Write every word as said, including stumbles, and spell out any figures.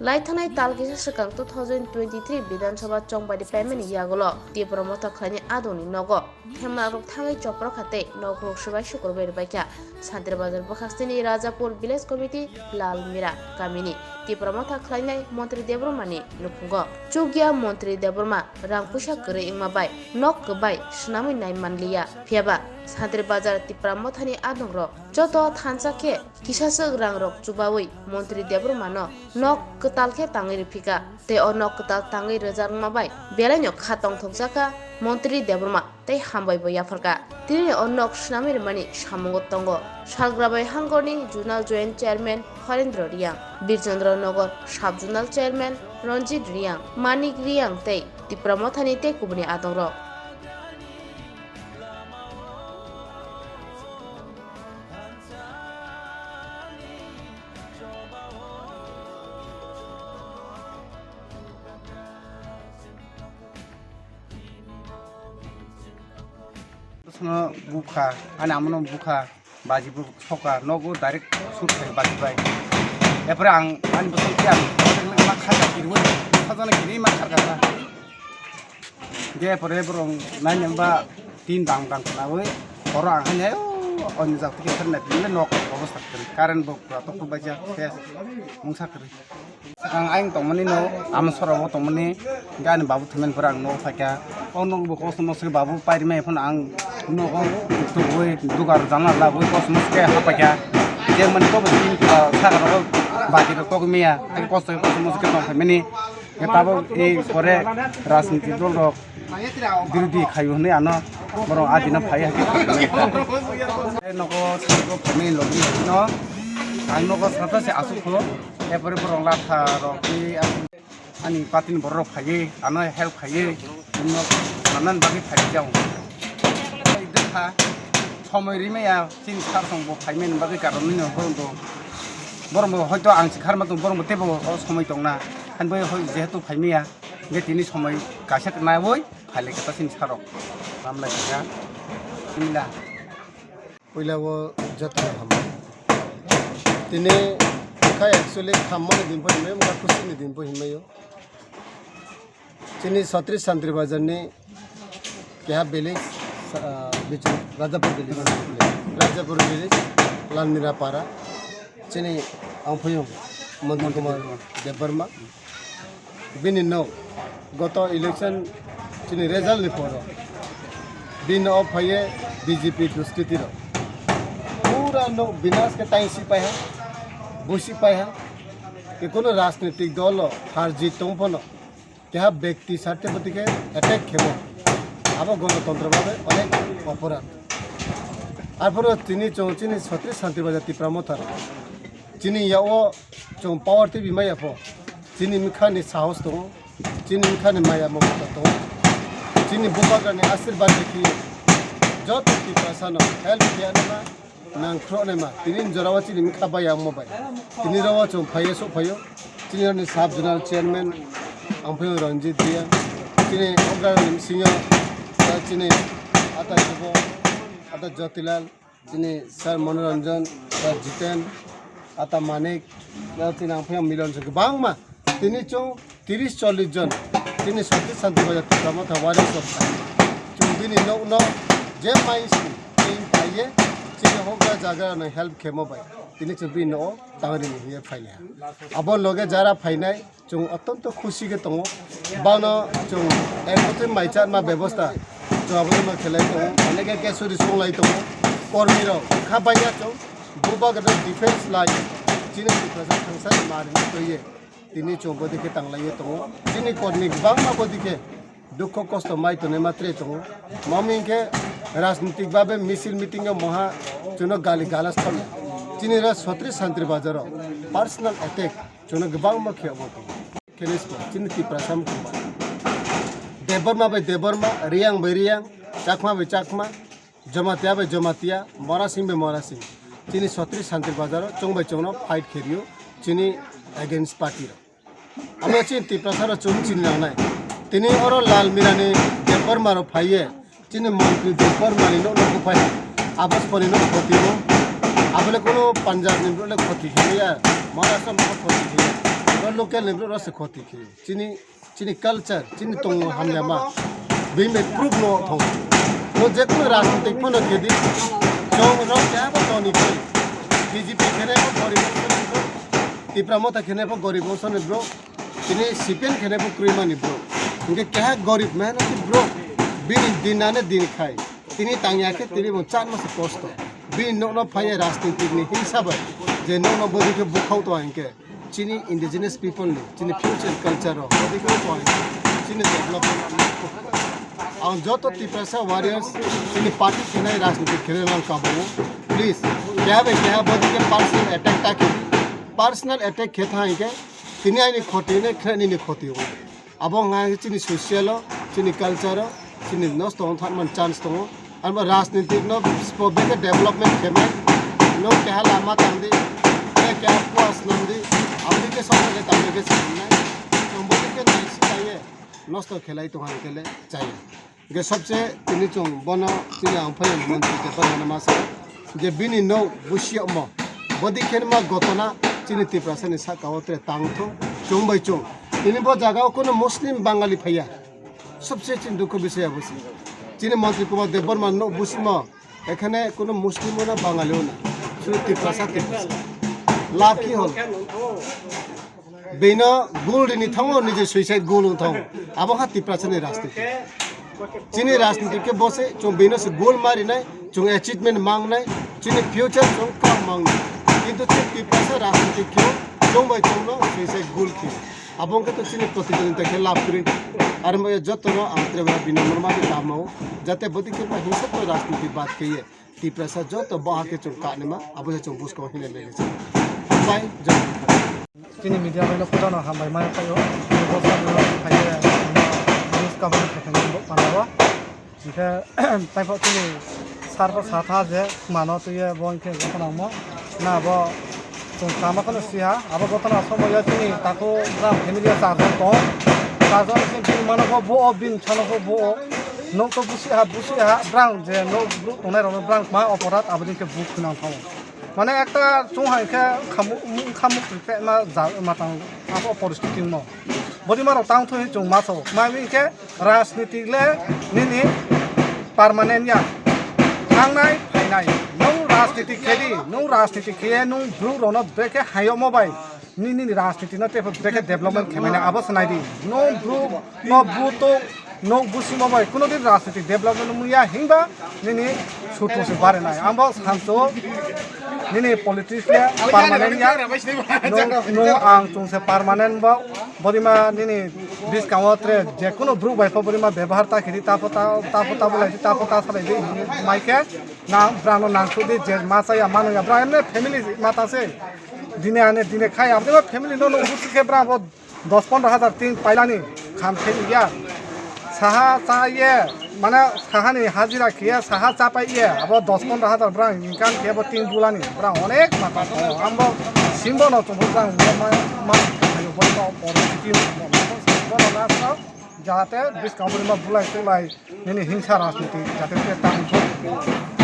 Laithanai tal kisa swkang two thousand twenty-three Bidhan Sabha chongbaidi paimani yagulo Tipra Motha khlaini adongni nogo hemlakrok thangwi chopra kha tei nokrok swbai sukurbai rwbaikha. Santri Bazar bwkhaksteni Rajapur Village Committee Lalmira kamini Tipra Motha khlainai Montri Debbarmani nukhungo chukya. Montri Debbarma rang puisa kwrwi wngma bai nok kwbai swnamwi nai manliya. Phiyaba Santri Bazar Tipra Mothani adongrok joto thansa khe kisaswk rangrok chubawi Montri Debbarmano nok kwtal khe tangwi rwphika tei o nok kwtal tangwi rwjakma bai belaino kha tongthokjakha Montri Debbarma tei hambai bo yapharkha. Tini o nok swnamwi rwmani samungo tongo Salgrabai Hangorni Zonal Joint Chairman Horendra Reang, Birchandra Nagar Sub Zonal Chairman Ranjit Reang, Manik Reang tei Tipra Mothani tei kubuni adongrok. Sono bukha, ani amono bukha, baji bo soka, nogo direct shoot khai baji bai. Epore ang ani bosong khe ang ma kharka kirwi, sajana kirwi ma kharka sa. Je pore borong nai nang ba tin dang dang khnawi, oro ang hai hai, o, oni jak tike khar nai pile nok obostha kwrwi, current bo pura tok tok baija, ses, mungsa kwrwi. Ang ayang tongmani no, ama sora bo tongmani, gani babu thumani pore ang nok phaikha, o nok bo kosom mosok babu pairima phano ang nogo tubui dugar jana labui kosom mosok haphaikha, je mani kobo tin saka rogo bagi rok togmiya, ang kosto kosom mosok tong phaimani. Tabuk e pore rajniti dol rok birodhi khaio hwnwi ano borok adina phai hai khe. Nogo sabo phaimani logi no ang nogo sata se asuk kho, e pore borok latha rok tei ani party ni borok rok phaiwi ano help khaiwi nanan bagwi phai jao. Somoi rimaya chini sar song bo phaimani bagwi karon nini borok bo, borok bo hoito ang si kharma tong borok bo teibo o somoi tongna. Hani bai hoi jehetu phaimaya, hingke tini somoi kaisa naiwi phailai khe ta chini sarok. Lamlai kha. Mila. Puila o joto hambai. Tini kha actually khammani din pho himai, wngkha kusini din pho himai o. Chini Chhatris Santri Bazar ni keha village, ah, bichung Rajapur village, Rajapur village, Lalmira para. Chini angphuyung Montri Kumar Debbarma. Bini nok goto election chini result ni poro bini o phaiye B J P duskriti rok. Pura nok binas ke taisi paiha, busi paiha. Ke kono rajnitik dolo harjit tong phono. Keha bekti sarte bwtwi khe attack khebo. Abo gonotontro babe onek oporadh. Arphoro tini chwng chini Chhatris Santri Bazar Tipra Motha. Chini yago chwng power twi bimai yapho. Chini bwkhani sahos tongo. Chini bwkhani maya mokta tongo. Chini bubagrani ashirbad rikhi joto Tiprasano help khe anama. Nangkhro naima, tini jora o chini wngkha bai ang mobile. Tini ro o chwng phaiyo, sok phaiyo. Chini rani sub zonal chairman, ang phaiyo Ranjit Dia. Chini okra ni bisingo, ah, chini ata Jubo, ata Jyotilal, chini sir Manoranjan, sir Jiten, ata Manik, ya chini ang phaiyo Milon se kwbangma. Tini chwng tris chollish jon chini Chhatris Santri Bazar Tipra Motha warriors rok phai. Chwng bini nokno je mai sini tei phaiye chini hokra jaga no help khemo bai. Tini chwng bini nogo tangri ni hiye phaile. Abo loge jara phainai chwng otonto khusi khe tongo. Bano chwng ekotri mai chatma bebosta chwng abo no khelai tongo. Onege kesuri songlai tongo. Kormi rok kha baiya chwng bubagra defense lai chini Tiprasa thangsa ni mari ni toye. Tini chwng bo dikhe tanglaiwi tongo. Chini kormi kwbangma bo dikhe dukho kosto mai tonwi ma tre tongo. Mami hinkhe rajnitik babe misil meeting o moha chwngno gali galas thangya. Chini ra Chhatris Santri Bazar o personal attack chwngno kwbangma khe obo khe. Khenis ko chini Tiprasa mukhuba. Debbarma bai Debbarma, Riyang bai Riyang, Chakma bai Chakma, Jamatia bai Jamatia, Morasing bai Morasing. Chini Chhatris Santri Bazar o chwng bai chwngno fight khe rio chini against party rok. Amo chini Tiprasa rok chwng chini nangnai. Tini oro Lalmira ni Debbarma rok phaiye chini montri Debbarma ni nokno buphai. Abo soni no khoti bo. Abole kono Punjab ni bole khoti khe ya. Maharashtra ni khoti khe ya. Ro local ni borok rok se khoti khe. Chini, chini culture, chini tongmung hamya ma. Bini bai proof no thong. No je kono rajnitik phano khe di. Chong rok ya bo toni khe. B J P khe ne bo gorib ongso ni bro. Tipra Motha khe ne bo gorib ongso ni bro. Tini C P M khe ne bo kwrwi mani bro. Hingke keha gorib mehnati bro. Bini din ane din khai. Tini tangya khe tini bo chan masa kosto. Bini nokno phaiya rajnitik ni hingsa bai. Je nokno bodi khe bukhau to hingke. Chini indigenous people ni, chini future culture o, chini development. Ang joto Tiprasa warriors, chini party khenai rajniti khenai lang kabo. Please, keha bai keha bodi khe personal attack ta khe, personal attack khe tha hingke, tini aini khoti ne, khre nini khoti o. Abo wngkha chini social o, chini culture o, chini nosto wng thangmani chance tongo. Abo rajnitik no spo beke development khe mani. No keha lama tang di, keha kuas nang di, aboni ke sokha ke tang ke se nai. Chwng bodi ke nai si chaiye, nosto khelai tong han kele chaiye. Ge sobse tini chwng bono tini ang phai mantri ke to masa. Je bini no busi omo. Bodi khe ma gotona chini Tiprasa ni saka o tre tang tho chwng bai chwng. Tini bo jaga o kono Muslim Bangali phaiya. Sobse chini dukho bisoi abo se. Chini Mantri Kumar Debbarma no busimo. Ekhane kono Muslim o na Bangali o na. Shudu Tiprasa, Tiprasa. Lab ki hol? Bino gul rini thango, nije suicide gul ung thango. Abo kha Tiprasa ni rajniti. Chini rajniti ke bose, chwng bino se gul mari nai, chwng achievement mang nai, chini future chwng kam mang nai. Kintu chini Tiprasa rajniti khe, chwng bai chwng no suicide gul khe. Abo wngkhe to chini protidinita khe lab kwrwi. Aro mo jotono ang tere binamar ma khe tamo, jate bodi khe ma hingsa to rajniti bad khe ye. Tiprasa joto boha khe chwng kanima, abo se chwng buskang hinai nai khe. Hambai, jai. Chini media bai no pura no hambai ma khayo. Bo sa no khaye, news cover khaye bo panao. Hingke, taibo chini sir bo sa tha je, mano twi ye bo hingke jotono mo. Na bo chwng kama kono siha, abo jotono somoyo chini takhuk jang family o charjon tong. Charjon chini mano bo bo o bin chano bo bo o. Nok to busi ha, busi ha, brang je nok bu tongnai rok brang ma oporat abo din ke bu khunang tong. Mane ekta chwng hai khe khamuk, khamuk pe ma ja, ma tang abo poristiti mo. Bodi ma rok tang thoi chwng ma so. Ma mi khe rajniti le nini permanent ya. Thangnai, phainai. Nung rajniti khe di, nung rajniti khe nung bru rono brekhe hayo mo bai. Nini, nini rajniti no tei brekhe development khe manya abo se nai di. No bru, no bru to, no busimo bai kuno din rajniti development muya hingba nini sutu se bare nai. Ambo sanso nini politics le permanent ya. No, no ang chung se permanent ba bodima nini biskango tre je kuno bru bai pho bodima bebahar ta khiri ta pho ta, ta pho ta bolai ta pho ta salai di mai khe na brang no nang su di je ma cha ya mano ya brang ne family ma ta se. Dine ane dine khai, aboni bo family no nung busi khe bra bo dos pondro hajar tin pailani kham khe ya. Saha cha ye, mane sahani hajira khe ya, saha cha pai ye, abo dos pondro hajar bra income khe bo tin bulani, bra onek mata tongo. Ambo simbo no chumbo bra ma, ma, ayo bo no poro tin mo, mo, mo, mo, mo, mo, jahate biskang buri ma bulai tulai nini hingsa rajniti jate tang thok.